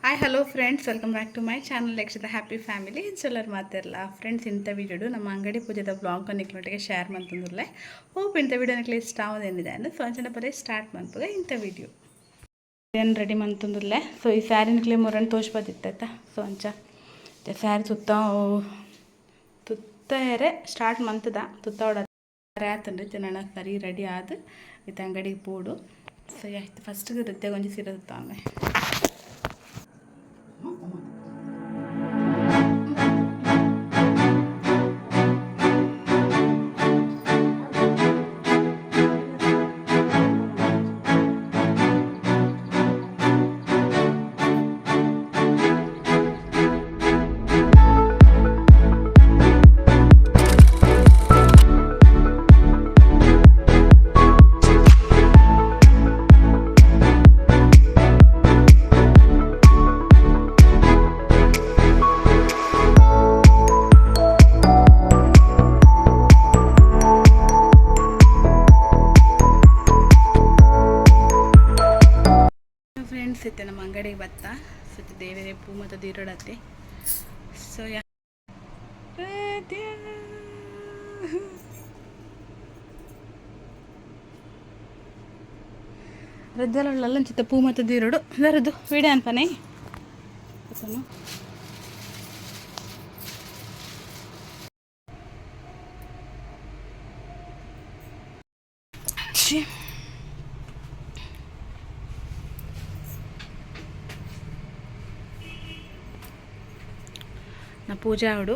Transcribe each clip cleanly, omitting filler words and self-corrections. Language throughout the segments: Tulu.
Hi hello friends, welcome back to my channel Lakshitha happy family. ಇಂಚಲರ್ ಮಾತಿರಲ್ಲ friends, ಇಂಥ ವಿಡಿಯೋಡು ನಮ್ಮ ಅಂಗಡಿ ಪೂಜೆದ ಬ್ಲಾಗ್ ನಿಕ್ಲೊಟ್ಟಿಗೆ ಶೇರ್ ಮಂತಂದುಲ್ಲೆ. ಹೋಪ್ ಇಂಥ ವಿಡಿಯೋ ನಿಕ್ಲೆ ಇಷ್ಟ ಆಗೋದೇನಿದೆ ಅಂದ್ರೆ. ಸೊ ಅಂಚನೆ ಬರೀ ಸ್ಟಾರ್ಟ್ ಮನ್ಪುಗ ಇಂಥ ವಿಡಿಯೋ ಏನು ರೆಡಿ ಮಂತಂದುಲ್ಲೆ. ಸೊ ಈ ಸ್ಯಾರಿ ನಿಕ್ಲೆ ಮುರನ್ ತೋಜ್ಬದಿತ್ತೈತ. ಸೊ ಅಂಚ ಸ್ಯಾರಿ ತುತ್ತ ತುತ್ತೇರೆ ಸ್ಟಾರ್ಟ್ ಮಂತದ ತುತ್ತ ಆತನ್ರಿ ತಿನ್ನೋಣ. ಸರಿ ರೆಡಿ ಆದ ಇತ್ತ ಅಂಗಡಿಗೆ ಪೋಡು. ಸೊ ಆಯ್ತು, ಫಸ್ಟ್ ವೃದ್ಧೆ ಒಂಜಿ ಸೀರೆ ತುತ್ತಾವೆ. ಫ್ರೆಂಡ್ಸ್, ಇತ್ತೆ ನಮ್ಮ ಅಂಗಡಿಗೆ ಬತ್ತ. ಸೊ ದೇವರೇ ಪೂ ಮತ್ತು ದೀರೋಡತ್ತೆ. ಸೊ ಯಾ ರದ್ದೆಲ್ಲ ಚಿತ್ತ ಪೂ ಮತ್ತು ದೀರೋಡು ಬರದು ವಿಡಿಯೋ ಅನ್ಪನೆ. ಛೀ. ನಾ ಪೂಜೆ ಆಡು.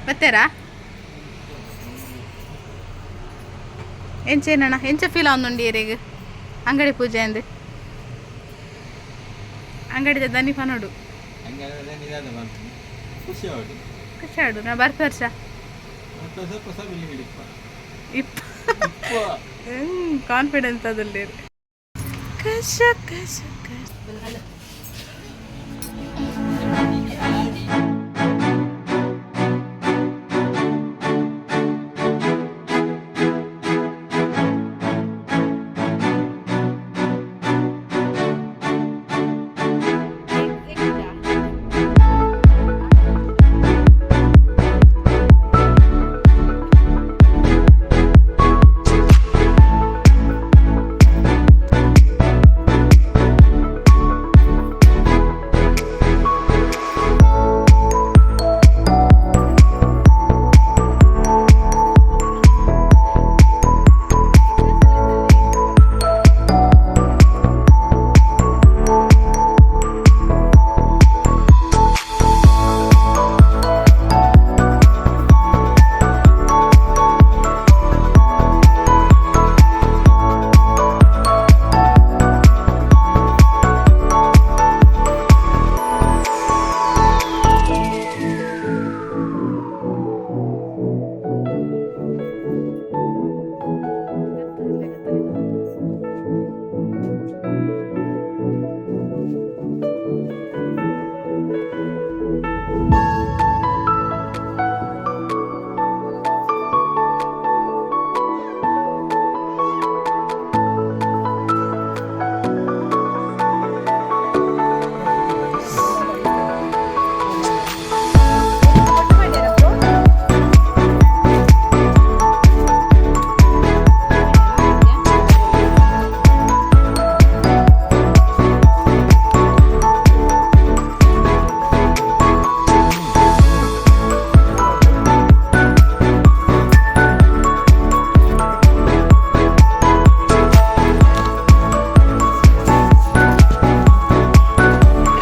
ಬತ್ತೇರಾ ಎಂಚೇನಣ್ಣ, ಎಂಚ ಫೀಲ್ ಆವೊಂದುಂಡು ಏರೆಗ್ ಅಂಗಡಿ ಪೂಜೆ ಅಂದ್? ಅಂಗಡಿದ ದನಿ ಪನೋಡು. ಖುಷಿ ಆವಡು. ಖುಷಿ ಆಡು. ನಾ ಬರ್ಪ ವರ್ಷ. ಹೊಸ ಹೊಸ ಬಿಲ್ಡಿಂಗ್ ಇಪ್ಪ. ಇಪ್ಪ ಕಾನ್ಫಿಡೆನ್ಸ್ ಅದಲ್ಲಿ. ಕಶ ಕಶ ಕಶ.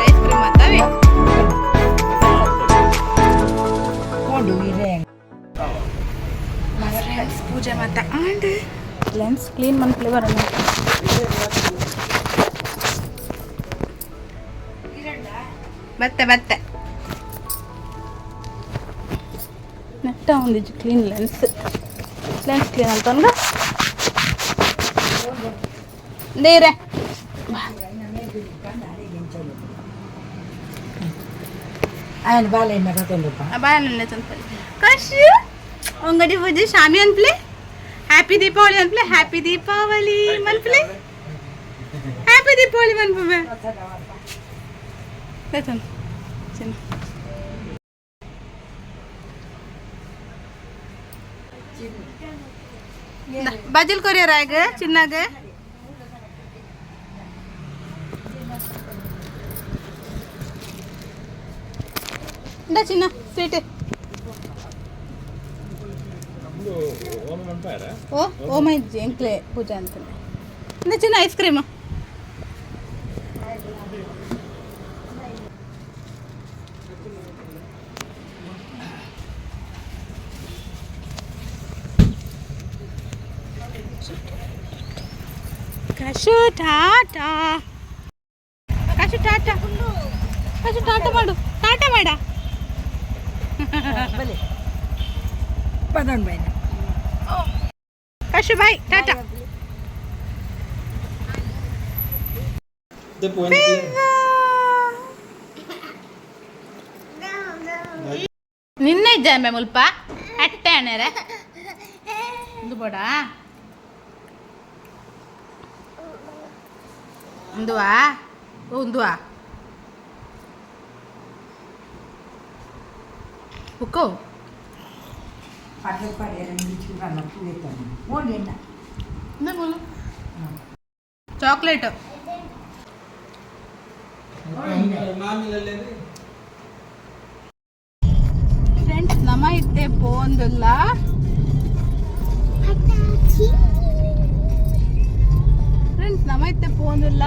ಐಸ್ ಕ್ರೀಮ್ ಮಾತಾವೆ. ಫ್ರೆಂಡ್ಸ್, ಪೂಜೆ ಮಾತ and lens clean ಮನ್ಪ್ಲೆ ಬರೋಣ. ಬತ್ತೆ ಬತ್ತೆ ನೆಟ್ಟ ಒಂದಿಜ್ಜಿ ಕ್ಲೀನ್ ಲೆನ್ಸ್. ಲೆನ್ಸ್ ಕ್ಲೀನ್ ಅಂತಂದ್ರೆ ನೀರೇ. ఆయన బాగాలేదు. ಬಾಯಲ್ಲಿ. ಕಶು ಅಂಗಡಿ ಪೂಜೆ ಶಾಮಿ ಅನ್ಪ್ಲೆ ಹ್ಯಾಪಿ ದೀಪಾವಳಿ ಅನ್ಪ್ಲೆ ಹ್ಯಾಪಿ ದೀಪಾವಳಿ ಮನ್ಪ್ಲೆ ಹ್ಯಾಪಿ ದೀಪಾವಳಿ ಮನ್ಪುವೆ ಚಿನ್ನ ಬಜಲ್ ಕೊರಿಯರ್ ಆಗ ಚಿನ್ನಾಗ. ಇಂದ ಚಿನ್ನ ಸ್ವೀಟ್. ಓ ಓ ಮೈ ಎಂಕ್ಲೆ ಪೂಜಾ ಅಂತಾನೆ. ಇಂದ ಚಿನ್ನ ಐಸ್ ಕ್ರೀಮ್. ಕಶು ಟಾಟಾ, ಕಶು ಟಾಟಾ, ಕಶು ಟಾಟಾ ಮಾಡು, ಟಾಟಾ ಮಾಡ. ಕಶು ಬಾಯ್, ಟಾಟಾ. ನಿನ್ನೆ ಇದ್ದೆ ಮುಲ್ಪ ಅಟ್ಟೆ ಅಣ್ಣರೆ ಒಂದು ಬೋಡ ఉంದುವಾ ఉంದುವಾ ಉಕ್ಕೋ. ಚಾಕ್ಲೇಟ್. ಫ್ರೆಂಡ್ಸ್, ನಮ್ಮ ಇತ್ತೆ ಪೋಂದುಲ್ಲ. ಫ್ರೆಂಡ್ಸ್, ನಮ್ಮ ಇತ್ತೆ ಪೋಂದುಲ್ಲ.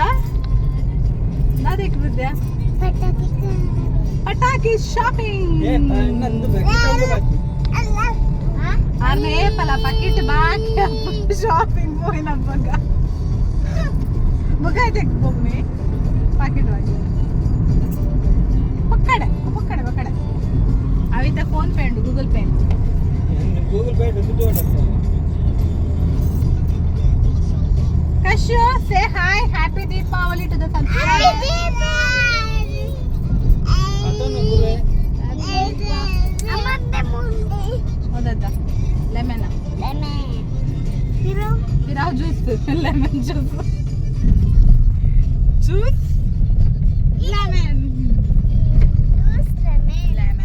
ನಾದಕ್ಕೆ ಬುದ್ಧ ಪಟಾಕಿ ಶಾಪಿಂಗ್. ಅರ್ನೆ ಪಲ ಪಕಿಟ್ ಬಾಕಿ ಶಾಪಿಂಗ್ ಪೋಯಿನ ಬಗ ಬಗ ಇದಕ್ಕೆ ಹೋಗ್ನಿ ಪಾಕಿಟ್ ಬಾಕಿ ಪಕ್ಕಡೆ ಪಕ್ಕಡೆ ಪಕ್ಕಡೆ. ಅವಿತ ಫೋನ್ ಪೇ ಉಂಟು, ಗೂಗಲ್ ಪೇ. ಗೂಗಲ್ ಪೇ ದುಡ್ಡು. Kashu, say hi, happy Deepavali to the subscribers. ಹೌದಾ? Lemon Pirav juice, lemon juice, juice lemon, lemon.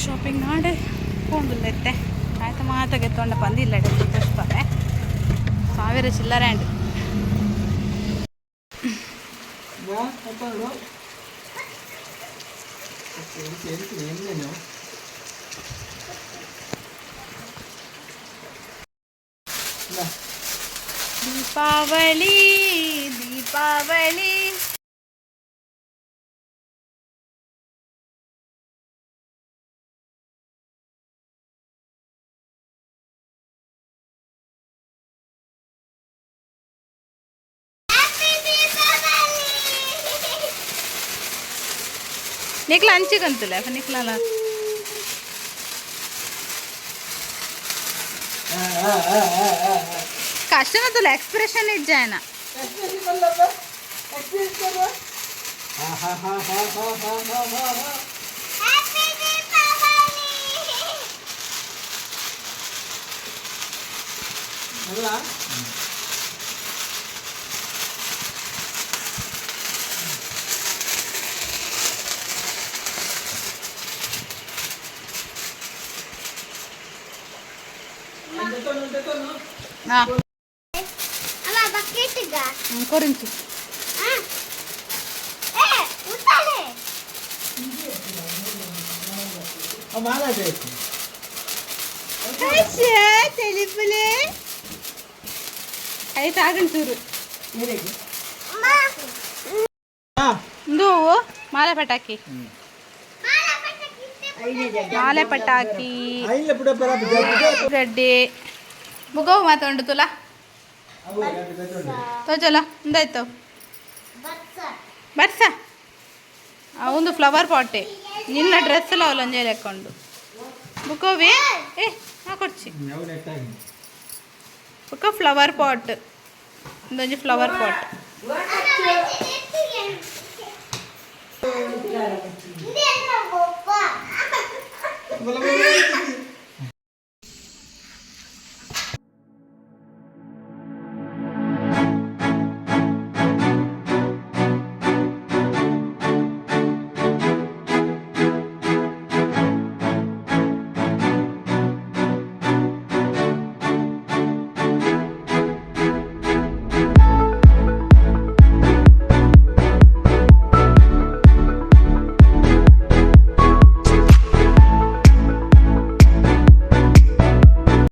Shopping ಮಾಡಿ ಪೋಂದುಲ್ಲೈತೆ. ಆಯ್ತು, ಮಾತಾಗೆ ತೊಂಡ ಬಂದಿಲ್ಲ. ಪುಷ್ಪರೆ ಸಾವಿರ ಚಿಲ್ಲರೆ ಅಂಡ್. ದೀಪಾವಳಿ ದೀಪಾವಳಿ. ನಿಕ್ಲ ಅಂಚಿಗಂತಲ್ಲ ನಿಕ್ಲಲ್ಲ. ಕಷ್ಟನತ್ತಲ್ಲ, ಎಕ್ಸ್ಪ್ರೆಷನ್ ಇಜ್ಜಾಯನ. ಅಲ್ಲ. ಹಾಂ, ಕೊರಿಂಚು. ಮಾಲಾಟ. ತೆಲಿಪುಲೆ ಐತ ಆಗಣ್ ಚೂರು. ಇಂದು ಮಾಲೆ ಪಟಾಕಿ, ಮಾಲೆ ಪಟಾಕಿ. ಐನ್ಲ ಪುಡ ಪರ. ಗಡ್ಡೆ ಮುಗವು ಮಾತೊಂಡು ತುಲಾ ತೋಜಲ. ಒಂದಾಯ್ತು ಬರ್ಸ. ಒಂದು ಫ್ಲವರ್ ಪಾಟೆ. ನಿನ್ನ ಡ್ರೆಸ್ ಎಲ್ಲ ಅವಲೊಂಜೆ ಲೆಕ್ಕೊಂಡು ಬುಕ್ಕೋವಿ. ಏ ನಾ ಕೊಡ್ಚಿ. ಬುಕ್ಕ ಫ್ಲವರ್ ಪಾಟ್, ಒಂದೊಂಜಿ ಫ್ಲವರ್ ಪಾಟ್.